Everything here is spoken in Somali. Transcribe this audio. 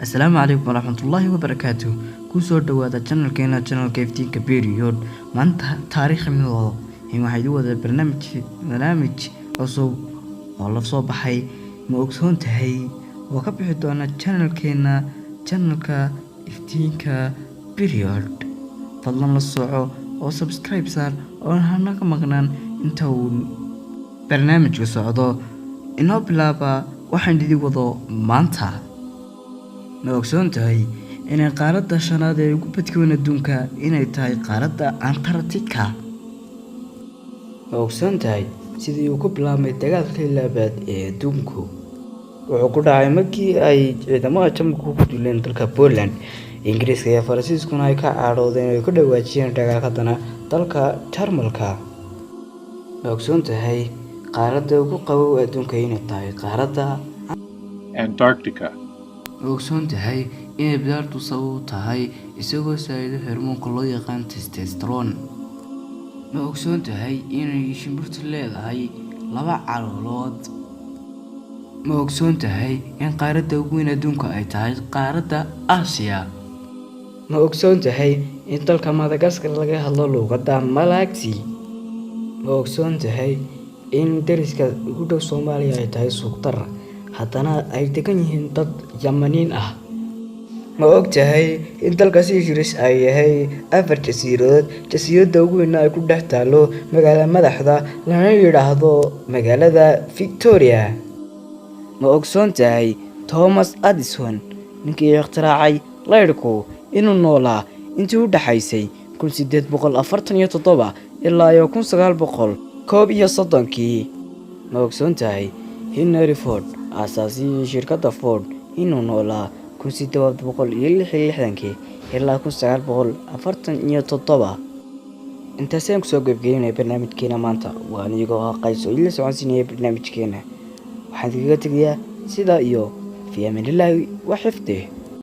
Asalaamu calaykum waraxmatullaahi wabarakaatu. Kusoo dhawaada channelkeena, channelka Iftiinka Period. Maanta taariikh midooda waxaa idin wada barnaamij cusub oo la soo baxay Ma Ogsoon Tahay, oo ka bixi doona channelkeena, channelka Iftiinka Period. Fadlan la soco oo subscribe saar oo hanaga maqnaan inta uu barnaamijku socdo. Inoo bilaaba waxaan idin wado maanta. Ma ogsoon tahay inay qaaradda shanaad ee ugu badka weyn adduunka inay tahay qaaradda Antarctica? Ma ogsoon tahay sidii uu ku bilaabmay dagaalkii labaad ee adduunku? Wuxuu ku dhacay markii ay ciidamada Jarmalku ku duuleen dalka Poland, Ingiriiska iyo Faransiiskuna ay ka cadhoodeen oo ay ku dhawaajiyeen dagaal haddana dalka Jarmalka. Ma ogsoon tahay qaaradda ugu qabow adduunka inay tahay qaaradda Antarctica. Ma ogsoon tahay inay bidaartu sabab u tahay isagoo saa'ido hormoonka loo yaqaan testosterone? Ma ogsoon tahay inay shimbirtu leedahay laba caloolood? Ma ogsoon tahay in qaaradda ugu weyn adduunka ay tahay qaaradda Aasiya? Ma ogsoon tahay in dalka Madagascar laga hadlo luuqadda Malagasy? Ma ogsoon tahay in deriska ugu dhow Soomaaliya ay tahay Suuqdar, haddana ay degan yihiin dad Yamaniin ah? Ma og tahay in dalka Seychelles ay yahay afar jasiiradood, jasiiradda ugu weynna ay ku dhex taalo magaala madaxda, lana yidhaahdo magaalada Victoria? Ma ogsoon tahay Thomas Edison, ninkii ikhtiraacay laydhku, inuu noolaa intii u dhaxaysay 1847 ilaa iyo 1931-kii? Ma ogsoon tahay Henry Ford, aasaasihii shirkadda Ford, inuu noolaa 1866-kii ilaa 1947? Intaasaan kusoo gebgelinaya barnaamijkeena maanta. Waa anigoo ah Qays oo idinla soconsiinaya barnaamijkeena. Waxaan idinkaga tegayaa sidaa iyo fi amaanillaahi wa xifdih.